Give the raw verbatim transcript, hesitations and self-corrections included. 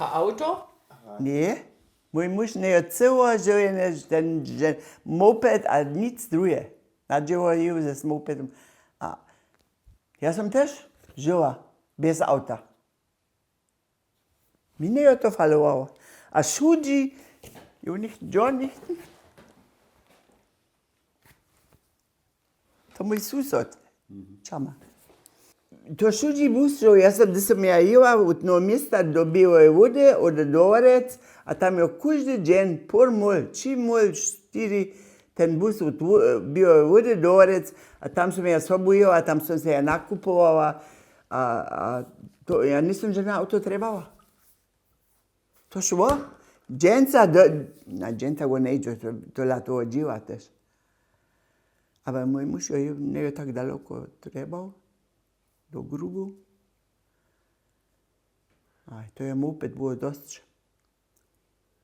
A awto? Ně. Mój muž njejo cyło žiwjenje ten, ten moped a nic druhe. Nadźěło ju z mopedom. A ja som tež žiła bjez awta. Mi njejo to falowało. A wšudźi, jo, nicht, jo, nicht. To mój susod. Čama. To wšudźi bus, że ja som, hdy som ja jěła wot Noweho Města do Běłeje Wody, abo do Horjec, a tam jo kóždy dźeń pół mól, tři mól, štyri, ten bus wot Wo-, Běłeje Wody do Horjec, a tam som ja sobu jěła, tam som se ja nakupowała, a, a to, ja njejsem žane awto trjebała. To šło. Dźensa do, na dźensa go njejdźe, to, to dla toho dźěła tež. Ale mój muž jo njejo tak daloko trjebał, do Grubu. A to je moped było dosć.